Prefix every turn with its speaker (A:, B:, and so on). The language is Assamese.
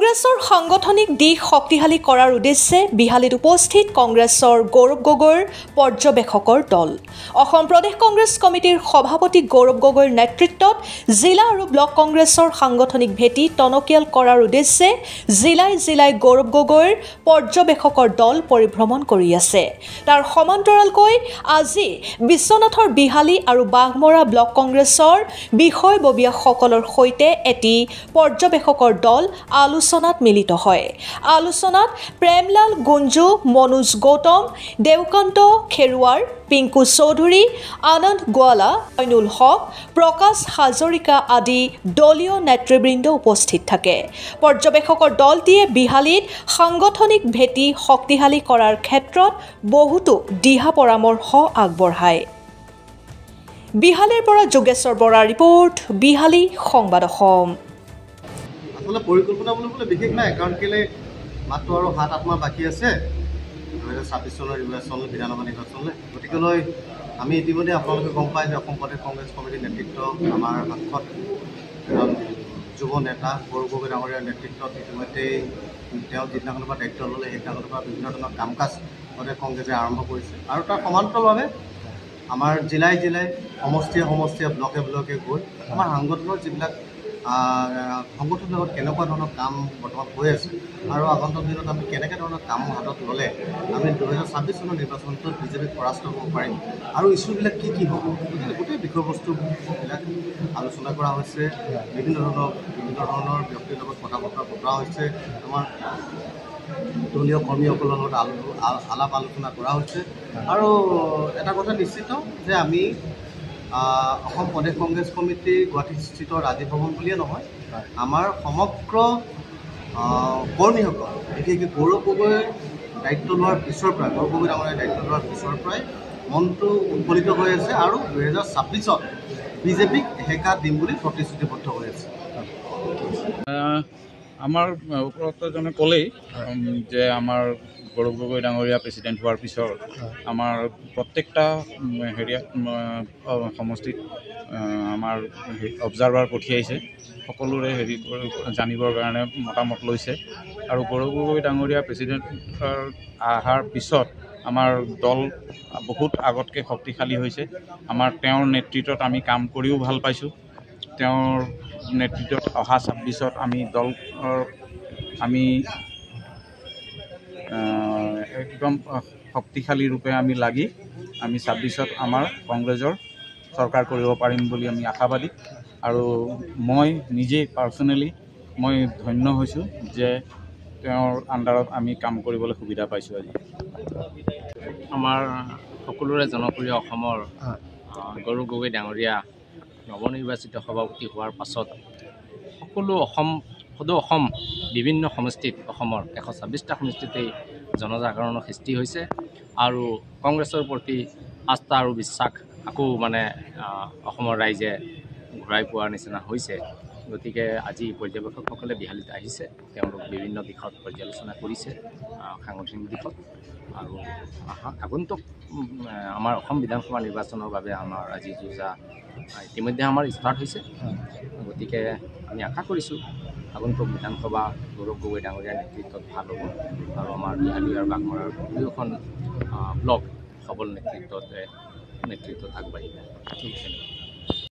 A: কংগ্ৰেছৰ সাংগঠনিক দিশ শক্তিশালী কৰাৰ উদ্দেশ্যে বিহালীত উপস্থিত কংগ্ৰেছৰ গৌৰৱ গগৈৰ পৰ্যবেক্ষকৰ দল। অসম প্ৰদেশ কংগ্ৰেছ কমিটিৰ সভাপতি গৌৰৱ গগৈৰ নেতৃত্বত জিলা আৰু ব্লক কংগ্ৰেছৰ সাংগঠনিক ভেটি টনকিয়াল কৰাৰ উদ্দেশ্যে জিলাই জিলাই গৌৰৱ গগৈৰ পৰ্যবেক্ষকৰ দল পৰিভ্ৰমণ কৰি আছে। তাৰ সমান্তৰালকৈ আজি বিশ্বনাথৰ বিহালী আৰু বাঘমৰা ব্লক কংগ্ৰেছৰ বিষয়ববীয়াসকলৰ সৈতে এটি পৰ্যবেক্ষকৰ দল আলোচনাত মিলিত হয়। আলোচনাত প্ৰেমলাল গুঞ্জু, মনোজ গৌতম, দেৱকান্ত খেৰুৱাৰ, পিংকু চৌধুৰী, আনন্দ গোৱালা, আইনুল হক, প্ৰকাশ হাজৰিকা আদি দলীয় নেতৃবৃন্দ উপস্থিত থাকে। পৰ্যবেক্ষকৰ দলটিয়ে বিহালীত সাংগঠনিক ভেটি শক্তিশালী কৰাৰ ক্ষেত্ৰত বহুতো দিহা পৰামৰ্শ আগবঢ়ায়। বিহালীৰ পৰা যোগেশ্বৰ বৰাৰ ৰিপৰ্ট, বিহালী সংবাদ অসম।
B: আচলতে পৰিকল্পনা বুলিবলৈ বিশেষ নাই, কাৰণ কেলৈ মাত্ৰ আৰু 7-8 মাহ বাকী আছে 2026 চনৰ নিৰ্বাচন, বিধানসভা নিৰ্বাচনলৈ। গতিকেলৈ আমি ইতিমধ্যে আপোনালোকে গম পায় যে অসম প্ৰদেশ কংগ্ৰেছ কমিটিৰ নেতৃত্ব আমাৰ সাংসদ এজন যুৱ নেতা গৌৰৱ গগৈ ডাঙৰীয়াৰ নেতৃত্বত ইতিমধ্যেই তেওঁ যিদিনাখনৰ পৰা দায়িত্ব ল'লে সেইদিনাখনৰ পৰা বিভিন্ন ধৰণৰ কাম কাজ প্ৰদেশ কংগ্ৰেছে আৰম্ভ কৰিছে। আৰু তাৰ সমান্তৰালভাৱে আমাৰ জিলাই জিলাই, সমষ্টিয়ে সমষ্টিয়ে, ব্লকে ব্লকে গৈ আমাৰ সংগঠনৰ যিবিলাক সংগঠনৰ লগত কেনেকুৱা ধৰণৰ কাম বৰ্তমান হৈ আছে আৰু আগন্তুক দিনত আমি কেনেকৈ ধৰণৰ কাম হাতত ল'লে আমি 2026 চনৰ নিৰ্বাচনটোত বিজেপিক পৰাস্ত কৰিব পাৰিম আৰু ইছ্যুবিলাক কি কি হ'ব, গতিকে গোটেই বিষয়বস্তুবিলাক আলোচনা কৰা হৈছে। বিভিন্ন ধৰণৰ ব্যক্তিৰ লগত কথা বতৰা পতা হৈছে, আমাৰ দলীয় কৰ্মীসকলৰ লগত আলাপ আলোচনা কৰা হৈছে। আৰু এটা কথা নিশ্চিত যে আমি অসম প্ৰদেশ কংগ্ৰেছ কমিটিৰ গুৱাহাটীস্থিত ৰাজীৱ ভৱন বুলিয়ে নহয়, আমাৰ সমগ্ৰ কৰ্মীসকল বিশেষকৈ গৌৰৱ গগৈৰ দায়িত্ব লোৱাৰ পিছৰ পৰাই, গৌৰৱ গগৈ ডাঙৰীয়াৰ দায়িত্ব লোৱাৰ পিছৰ পৰাই মনটো উৎফুল্লিত হৈ আছে আৰু 2026ত বিজেপিক হেকা দিম বুলি প্ৰতিশ্ৰুতিবদ্ধ হৈ আছে।
C: আমাৰ উপৰোক্তজনে ক'লেই যে আমাৰ গৌৰৱ গগৈ ডাঙৰীয়া প্ৰেচিডেণ্ট হোৱাৰ পিছত আমাৰ প্ৰত্যেকটা হেৰিয়াত সমষ্টিত আমাৰ অবজাৰ্ভাৰ পঠিয়াইছে, সকলোৰে হেৰি জানিবৰ কাৰণে মতামত লৈছে। আৰু গৌৰৱ গগৈ ডাঙৰীয়া প্ৰেচিডেণ্ট অহাৰ পিছত আমাৰ দল বহুত আগতকৈ শক্তিশালী হৈছে। আমাৰ তেওঁৰ নেতৃত্বত আমি কাম কৰিও ভাল পাইছোঁ। তেওঁৰ নেতৃত্বত অহা 26ত আমি দল আমি একদম শক্তিশালী ৰূপে আমি লাগি আমি 26ত আমাৰ কংগ্ৰেছৰ চৰকাৰ কৰিব পাৰিম বুলি আমি আশাবাদী। আৰু মই নিজেই পাৰ্চনেলি মই ধন্য হৈছোঁ যে তেওঁৰ আণ্ডাৰত আমি কাম কৰিবলৈ সুবিধা পাইছোঁ। আজি
D: আমাৰ সকলোৰে জনপ্ৰিয় অসমৰ গৌৰৱ গগৈ ডাঙৰীয়া নৱনিৰ্বাচিত সভাপতি হোৱাৰ পাছত সকলো অসম, সদৌ অসম বিভিন্ন সমষ্টিত, অসমৰ 126টা সমষ্টিতেই জনজাগৰণৰ সৃষ্টি হৈছে আৰু কংগ্ৰেছৰ প্ৰতি আস্থা আৰু বিশ্বাস আকৌ মানে অসমৰ ৰাইজে ঘূৰাই পোৱাৰ নিচিনা হৈছে। গতিকে আজি পৰ্যবেক্ষকসকলে বিহালীত আহিছে, তেওঁলোক বিভিন্ন দিশত পৰ্যালোচনা কৰিছে সাংগঠনিক দিশত। আৰু আগন্তুক আমাৰ অসম বিধানসভা নিৰ্বাচনৰ বাবে আমাৰ আজি যুঁজা ইতিমধ্যে আমাৰ ষ্টাৰ্ট হৈছে। গতিকে আমি আশা কৰিছোঁ আগন্তুক বিধানসভা গৌৰৱ গগৈ ডাঙৰীয়াৰ নেতৃত্বত ভাল হ'ব আৰু আমাৰ বিহালী আৰু বাঘমৰাৰ দুয়োখন ব্লক সবল নেতৃত্বত আগবাঢ়িব। ধন্যবাদ।